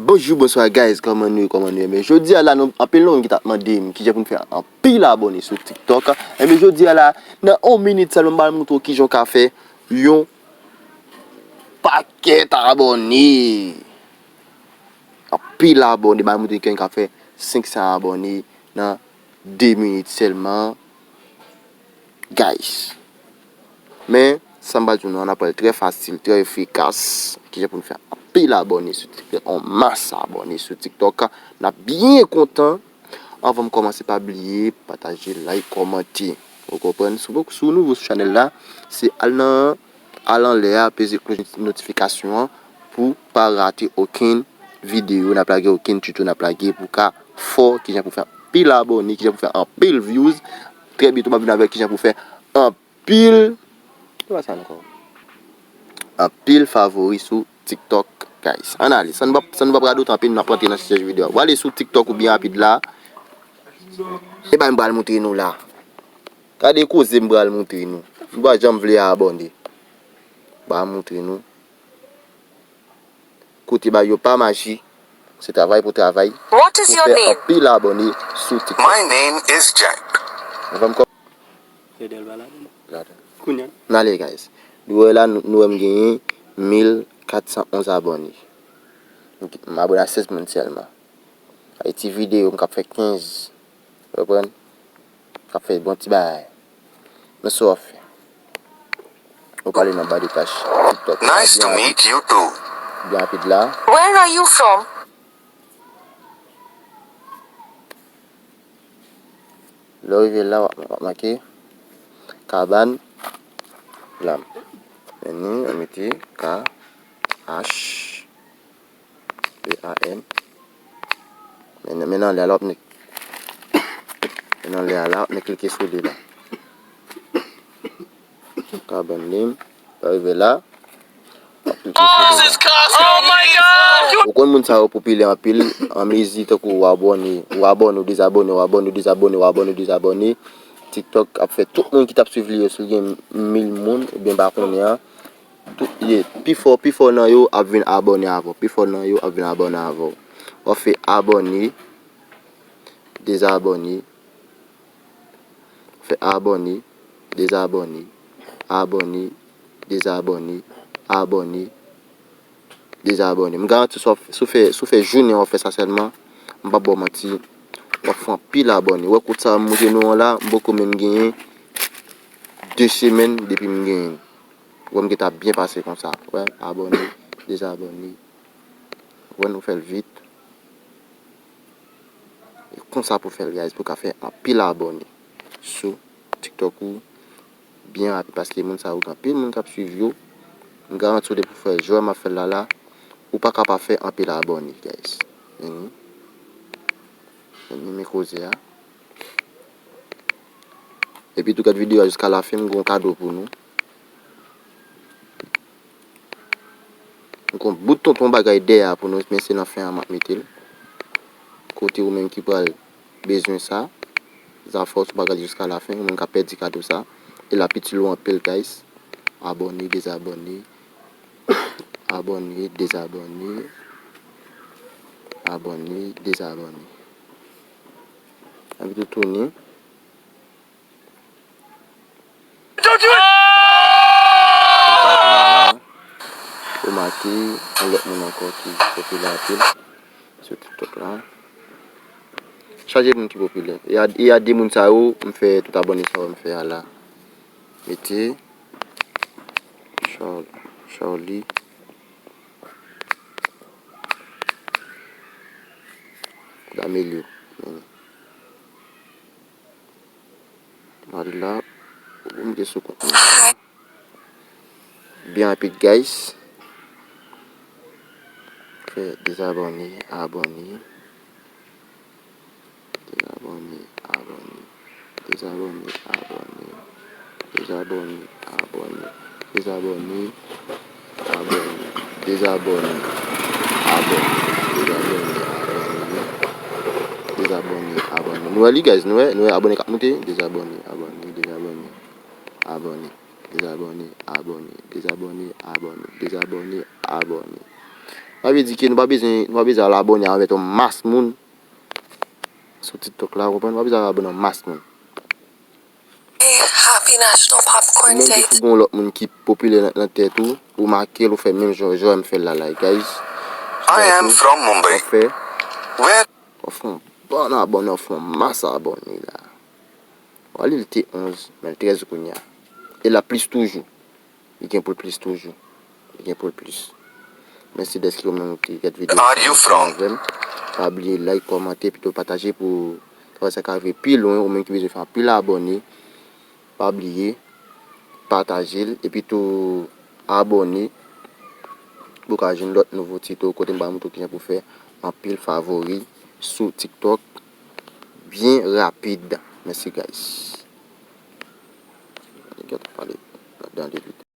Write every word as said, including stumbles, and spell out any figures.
Bonjou, bonswa guys, kòman nou ye, kòman nou ye? Men jodi a la, nou, anpil nan moun ki t ap mande m kijan pou n fè anpil abòne sou TikTok. Enben jodi a la, nan yon minit sèlman, m pral montre w kijan w ka fè yon pakèt abòne. Anpil abòne, m pral montre w kijan w ka fè senk san abòne nan de minit sèlman, guys. Men, sa m pral di nou an, n ap pral trè fasil, trè efikas. Kijan pou n fè anpil abòne sou TikTok, yon mas abòne sou TikTok. N ap byen kontan. Anvan m kòmanse, pa bliye pataje, like, kòmante. Ou konprann? Si w, si w nouvo sou chanèl la, se al nan, al anlè a, peze kloch notifikasyon an pou pa rate okenn videyo n ap lage, okenn tuto n ap lage, pou w ka fò kijan pou fè anpil abòne, kijan pou fè anpil views. Trè byento, m ap vin avèk kijan pou fè anpil, ki pa sa ankò? Anpil favori sou TikTok, guys. Ann ale, san nou p ap, san nou p ap radote anpil, n ap rantre nan sijè videyo a. W ale sou TikTok ou byen rapid la. E bay m pral montre nou la. Gade koze m pral montre nou. Nou pa janm vle abòne. M pral montre nou. Kote bagay yo pa maji, se travay pou travay. What is pou your fè name? Anpil abòne sou TikTok. My name is Jack. Anvan m kò- Fedel pa ladan. Ladan. Kounye a. N ale, guys. Nou wè la, nou, nou wè m genyen mil kat san onz abòne. M abòne a sèz moun sèlman. Ay ti videyo, m k ap fè kenz. Ou konprann? K ap fè bon ti bagay. Men sa w ap fè. Ou prale nan ba de tach TikTok la. Nice to meet you too. Byen rapid la. Where are you from? Lè w rive la, w ap, w ap make Kaban Lam. Men ni, w mete K H E A N. Men, men nan lè a la, w ap ne-, men nan lè a la, w ap ne klike sou li la. Kaban Lim, lè w rive la, w ap klike sou li la. Oh my God! Ou konn moun sa yo popilè anpil, an mezi tankou w abòne, w abòne, w dezabòne, w abòne, w dezabòne, w abòne, w dezabòne. TikTok ap fè tout moun ki t ap swiv li yo, si l gen mil moun, oubyen pa konnen an, Tout, ye, pifò, pifò nan yo ap vin abòne avè w. Pifò nan yo ap vin abòne avè w. W ap fè abòne, dezabòne. Fè abòne, dezabòne, abòne, dezabòne, abòne, dezabòne. M garanti w, si w fè, si w fè, si w fè jounen w ap fè sa sèlman, m p ap ba w manti, w ap fè anpil abòne. Wè kote sa m montre nou an la, m poko menm genyen de semèn depi m genyen l. Wè m gentan ap byen pase konsa. Wè, abòne, dezabòne. Wè nou fè l vit. E konsa pou fè l, guys, pou w ka fè anpil abòne sou TikTok ou byen rapid, paske moun sa yo, gen anpil moun k ap swiv yo. M garanti w depi w fè l jan m ap fè l la la, ou pa ka pa fè anpil abòne, guys. Men ni, men ni men koze a. Epi tou gad videyo a jiska lafen, m gen yon kado pou nou. M gen yon bout tonton bagay dèyè a pou nou, men se nan fen an m ap mete l. Kote ou menm ki pral bezwen sa, zafè w, si w pa gade jiska lafen, ou menm k ap pèdi kado sa. E l ap itil ou anpil, guys. Abòne, dezabòne. Abòne, dezabòne. Abòne, dezabòne. Epi tou tounen. Ou make yon lòt moun ankò ki popilè anpil sou TikTok la. Chaje moun ki popilè. E a, e a de moun sa yo, m fè tout abòne sa yo m fè a la. Mete Charly, Charly D'Amelio. Gade la, ou mete sou kont mwen. Byen rapid, guys. Fè dezabòne, abòne. Dezabòne, abòne. Dezabòne, abòne. Dezabòne, abòne. Dezabòne, abòne. Dezabòne, abòne. Dezabòne, abòne. Dezabòne, abòne. Nou wè li, guys, nou wè, nou wè abòne k ap monte. Dezabòne, abòne, dezabòne, abòne. Dezabòne, abòne, dezabòne, abòne, dezabòne, abòne. Sa vle di ke nou pa bezwen, nou pa bezwen al abòne avèk yon mas moun sou TikTok la, ou konprann? Nou pa bezwen al abòne yon mas moun. Happy National Popcorn Menm ke Day. Si w gen yon lòt moun ki popilè nan, nan tèt ou, ou make l, ou fè menm jan, jan m fè l la, like, guys. I am from Mumbai. Fè, Where w ap fè yon bon abòne, w ap fè yon mas abòne la. W a li l te onz, men l trèz kounye a. E l ap plis toujou. Li gen pou l plis toujou. Li gen pou l plis. Mèsi dèske ou menm ou te gade videyo Are you from? Avè m. Pa bliye like, kòmante, epi tou pataje pou travay sa ka rive pi lwen, ou menm ki bezwen fè anpil abòne. Pa bliye pataje l, epi tou abòne pou w ka jwenn lòt nouvo tito kote m ba moutre w kijan pou fè anpil favori sou TikTok byen rapid. Mèsi, guys. Nèg yo t ap pale ladan de